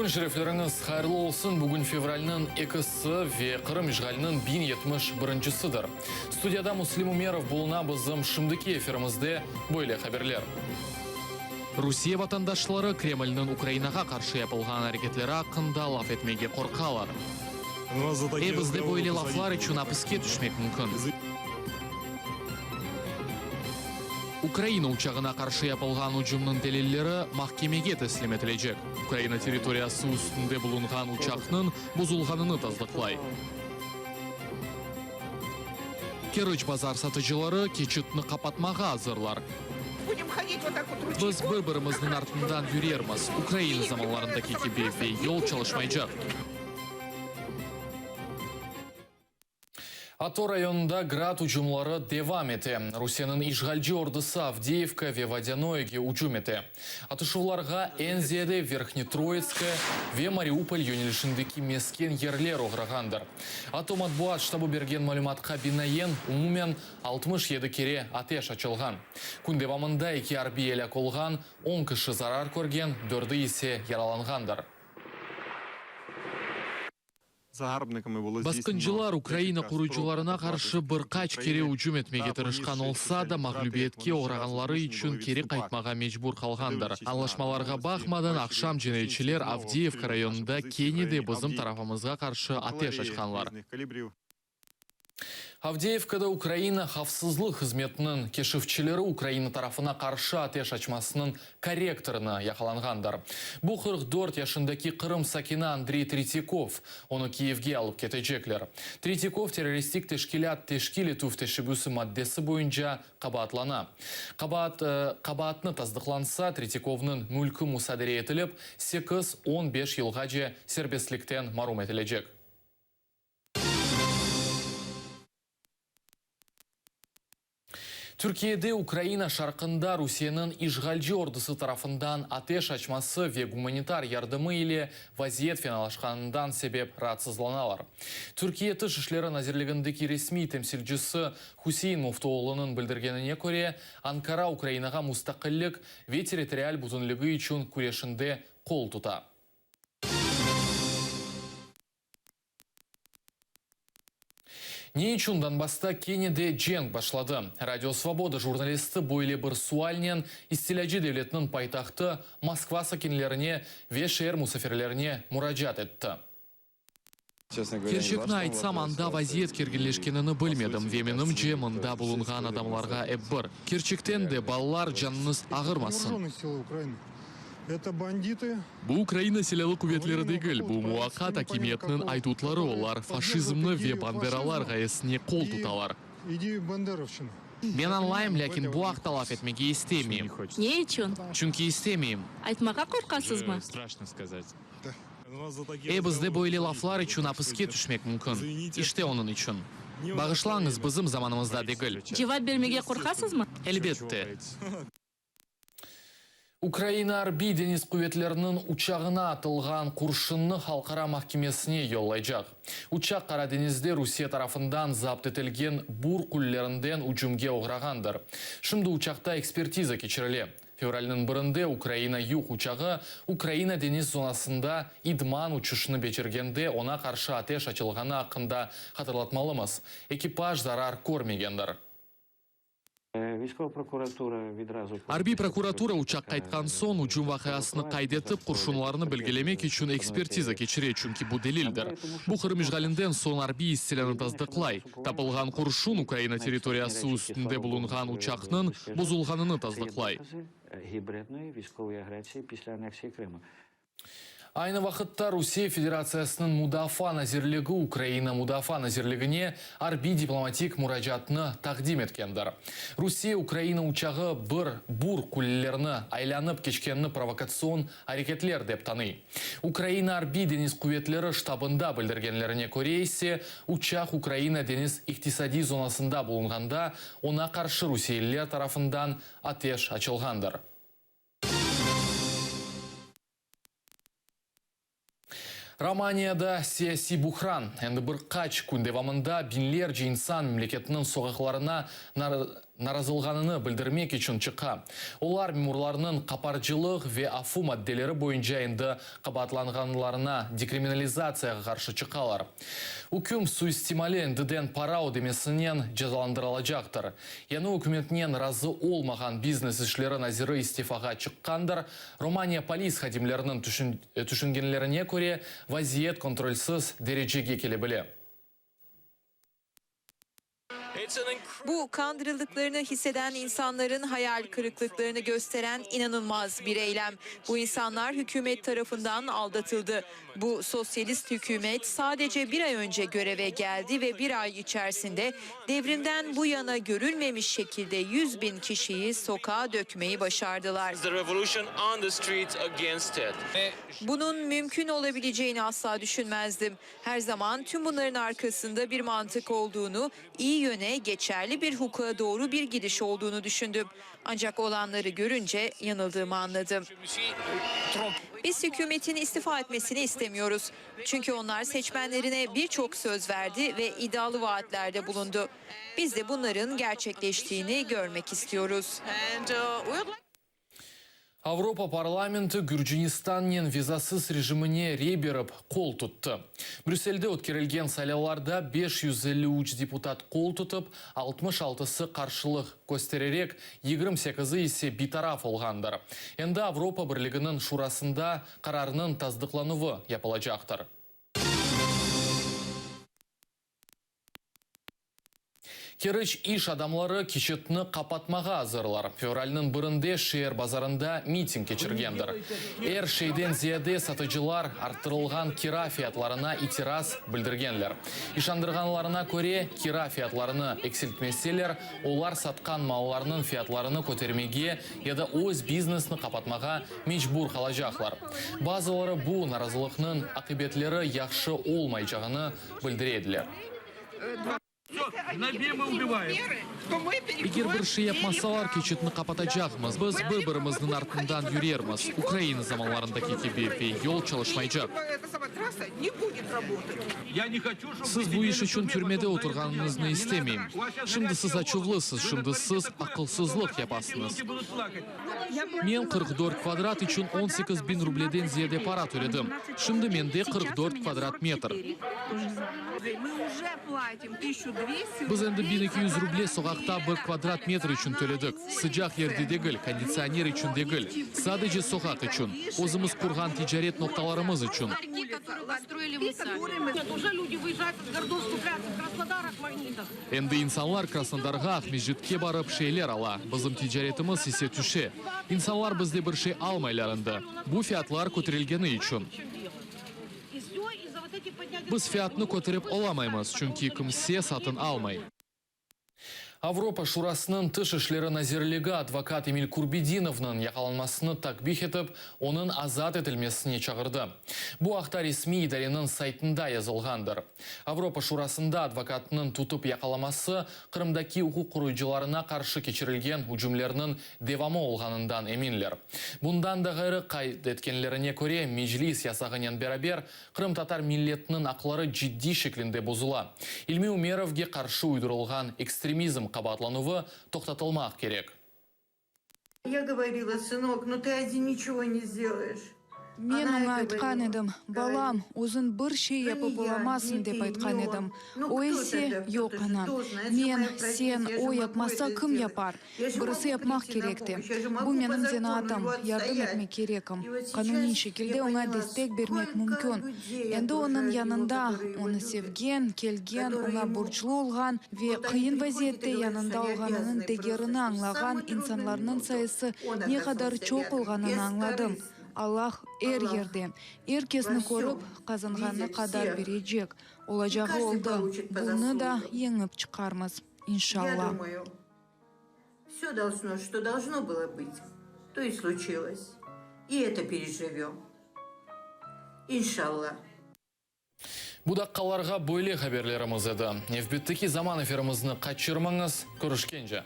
Kün şerefleriñiz hayırlı olsun! Bugün fevralniñ ekisi ve Qırım işğaliniñ 1071-incisidir. Studiyada Müslim Ümerov buluna, bizim şimdiki efirimizde böyle haberler. Rusiye vatandaşları Kremlniñ Ukrainağa qarşı yapılğan areketleri aqqında laf etmege qorqalar. E, bizde böyle laflar içün apiske tüşmek mümkün. Ukraina uçağına qarşı yapılğan ücümniñ delilleri mahkemege teslim etilecek. Ukraina territoriyası üstünde bulunğan uçaqnıñ bozulğanını tasdıqlay. Keriç bazar satıcıları keçitni qapatmağa azırlar. Biz bir-birimizniñ artından yürermiz, Ukraina zamanlarındaki kibi, ve yol çalışmaycaq. ATO rayonında Grad ucumları devam ete. Rusiyeniñ işğalci ordusı Avdeyevka ve Vodânoyege ucum ete. Atışuvlarğa eñ ziyade Verhnetroitskoye ve Mariupol yönelişindeki mesken yerler oğrağandır. ATO matbuat ştabı bergen malümatqa binaen, umumen 67 kere ateş açılğan. Kün devamında eki arbiy elâk olğan, on kişi zarar körgen, dördü ise yaralanğandır. Basqıncılar Ukraina qoruyıcılarına qarşı bir qaç kere ücüm etmege tırışqan olsa da, mağlübiyetke oğrağanları içün keri qaytmağa mecbur qalğandır. Añlaşmalarğa baqmadan, aqşam cinayetçiler Avdeyevka rayonında kene de bizim tarafımızğa qarşı ateş açqanlar. Avdeyevkada Ukraina havfsızlıq hızmetiniñ keşifçileri Ukraina tarafına qarşı ateş açmasınıñ korrektorını yaqalanğandır. Bu 44 yaşındaki Qırım sakini Andrey Tretyakov. Onı Kiyevge alıp ketecekler. Tretyakov terroristik teşkilât teşkil etüv teşebbüsi maddesi boyunca qabaatlana. Qabaat qabaatnı tasdıqlansa, Tretyakovnıñ mülkü musadere etilip, sekiz, on beş yılğace serbestlikten marum etilecek. Türkiyede Ukraina şarqında Rusiyeniñ işğalci ordusı tarafından ateş açması ve gumanitar yardımı ile vaziyet fenalaşqanından sebep raatsızlanalar. Türkiye Tış işleri nazirligindeki resmiy temsilcisi Hüseyin Müftüoğlunıñ bildirgenine köre, Ankara Ukrainağa mustaqillik ve territorial bütünligi içün küreşinde qol tuta. Ne içün Donbassta kene de cenk başladı? Radio Svoboda jurnalisti böyle bir sualnen istilâcı devletniñ paytahtı Moskva sakinlerine ve şeer musafirlerine muracaat etti. Kerçekni aytsam, anda vaziyet kerginleşkenini bilmedim ve, menimce, mında bulunğan adamlarğa ep bir. Kerçekten de, balalar, canıñız ağırmasın. Bu Ukraina Silâlı quvetleri degil, bu muvaqqat akimiyetniñ aydutları, olar faşizmni ve banderalar ğayesine qol tutalar. Men añlayım, lâkin bu aqta laf etmege istemeyim. Ne içün? Çünki istemeyim. Aytmağa qorqasızmı? E, bizde böyle laflar içün apiske tüşmek mümkün. İşte onıñ içün. Bağışlañız, bizim zamanımızda degil. Cevap bermege qorqasızmı? Elbette. Ukraina Arbiy deñiz quvetleriniñ uçağına atılğan qurşunnı halqara mahkemesine yollaycaq. Uçaq Qara deñizde Rusiye tarafından zapt etilgen bur qullerinden ücümge oğrağandır. Şimdi uçaqta ekspertiza keçirile. Fevralniñ birinde Ukraina yük uçağı Ukraina deñiz zonasında idman uçuşını becergende oña qarşı ateş açılğanı aqqında hatırlatmalımız. Ekipaj zarar körmegendir. Arbiy prokuratura uçaq qaytqan soñ ücüm vaqiasını qayd etip, qurşunlarnı belgilemek içün ekspertiza keçire, çünki bu delildir. Bu Qırım işğalinden soñ arbiy istilânı tasdıqlay. Tapılğan qurşun Ukraina territoriyası üstünde bulunğan uçaqnıñ bozulğanını tasdıqlay. Aynı vaqıtta Rusiye Federatsiyasınıñ Mudafaa nazirligi Ukraina Mudafaa nazirligine arbiy-diplomatik muracaatnı taqdim etkendir. Rusiye Ukraina uçağı bir bur qullelerini aylanıp keçkenini provokatsion areketler dep tanıy. Ukraina Arbiy deñiz quvetleri ştabında bildirgenlerine köre ise, uçaq Ukraina deñiz iqtisadiy zonasında bulunğanda oña qarşı rusiyeliler tarafından ateş açılğandır. Romaniyada siyasiy buhran. Endi bir qaç kün devamında biñlerce insan memleketniñ soqaqlarına narazılğanını bildirmek içün çıqa. Olar memurlarnıñ qaparcılıq ve afu maddeleri boyunca endi qabaatlanğanlarına dekriminalizatsiyağa qarşı çıqalar. Üküm suistimali endiden para ödemesinen cezalandırılacaqtır. Yañı ükümetnen razı olmağan biznes işleri naziri istifağa çıqqandır. Romaniya polis hadimleriniñ tüşüngenlerine köre, vaziyet kontrolsiz derecege kele bile. Bu, kandırıldıqlarını hisseden insanların hayal kırıklıklarını gösteren inanılmaz bir eylem. Bu insanlar hükümet tarafından aldatıldı. Bu sosyalist hükümet sadece bir ay önce göreve geldi ve bir ay içerisinde devrimden bu yana görülmemiş şekilde 100.000 kişiyi sokağa dökmeyi başardılar. Bunun mümkün olabileceğini asla düşünmezdim. Her zaman tüm bunların arkasında bir mantık olduğunu, iyi yöne geçerli bir hukuka doğru bir gidiş olduğunu düşündüm. Ancak olanları görünce yanıldığımı anladım. Biz hükümetin istifa etmesini istemiyoruz. Çünkü onlar seçmenlerine birçok söz verdi ve iddialı vaatlerde bulundu. Biz de bunların gerçekleştiğini görmek istiyoruz. Avropa parlamenti Gürcinistannen vizasız rejimine rey berip, qol tuttı. Brüsselde ötkerilgen saylavlarda 553 deputat qol tutıp, 66-sı qarşılıq köstererek, 28-i ise bitaraf olğandır. Endi Avropa Birliginiñ Şurasında qararnıñ tasdıqlanuvı yapılacaqtır. Keriç iş adamları keçitni qapatmağa azırlar. Fevralniñ birinde şeer bazarında miting keçirgendir. Er şeyden ziyade satıcılar arttırılğan kira fiyatlarına itiraz bildirgenler. İşandırğanlarına köre, kira fiyatlarını eksiltmeseler, olar satqan mallarnıñ fiyatlarını kötermege ya da öz biznesni qapatmağa mecbur qalacaqlar. Bazıları bu narazılıqnıñ aqibetleri yahşı olmaycağını bildire ediler. Eger bir şey yapmasalar, keçitni qapatacaqmız. Biz bir-birimizniñ artından yürermiz, Ukraina zamanlarındaki kibi, ve yol çalışmaycaq. Siz bu iş içün türmede oturğanıñıznı istemeyim. Şimdi siz açuvlısız, şimdi siz aqılsızlıq yapasıñız. Men 44 kvadrat içün 18 biñ rubleden ziyade para töledim. Şimdi mende 44 kvadrat metr. Biz endi 1200 ruble soqaqta bir kvadrat metr içün töledik. Sıcaq yerde degil, konditsioner içün degil, sadece soqaq içün, özümiz qurğan ticaret noqtalarımız içün. Endi insanlar Krasnodarğa, Aqmescitke barıp şeyler ala, bizim ticaretimiz ise tüşe. İnsanlar bizde bir şey almaylar endi, bu fiyatlar köterilgeni içün. Biz fiyatnı köterip olamaymız, çünki kimse satın almay. Avropa Şurasınıñ Tış işleri nazirligi advokat Emil Kurbedinovnıñ yaqalanmasını takbih etip, onıñ azat etilmesine çağırdı. Bu aqta resmiy idareniñ saytında yazılğandır. Avropa Şurasında advokatnıñ tutıp yaqalaması Qırımdaki uquq qoruyıcılarına qarşı keçirilgen ücümlerniñ devamı olğanından eminler. Bundan da ğayrı, qayd etkenlerine köre, Meclis yasağınen beraber qırımtatar milletiniñ aqları ciddiy şeklinde bozula. İlmi Ümerovge qarşı uydurılğan ekstremizm qabaatlanuvı toqtatılmaq kerek. Ya govorila, sınok, nu tı odin niçego ne sdelayeş. Men oña aytqan edim, Balam, özüñ bir şey yapıp olamazsıñ, dep aytqan edim. O ise, Yoq, ana, men, sen, o yapmasa, kim yapar? Birisi yapmaq kerek de. Bu menim zenaatım, yardım etmek kerekim. Qanuniy şekilde oña destek bermek mümkün. Endi onıñ yanında, onı sevgen, kelgen, oña borclu olğan ve qıyın vaziyette yanında olğanınıñ degerini añlağan insanlarnıñ sayısı ne qadar çoq olğanını añladım. Allah er yerde, er kesni körip, qazanğanı qadar berecek. Olacağı oldı, bunı da yeñip çıqarmız, inşalla. Vse dolžno, çto dolžno bylo bıt, to i sluçilos, i eto perejivem, inşalla. Bu daqqalarğa böyle haberlerimiz edi. Nevbetteki zaman efirimizni qaçırmañız. Körüşkence!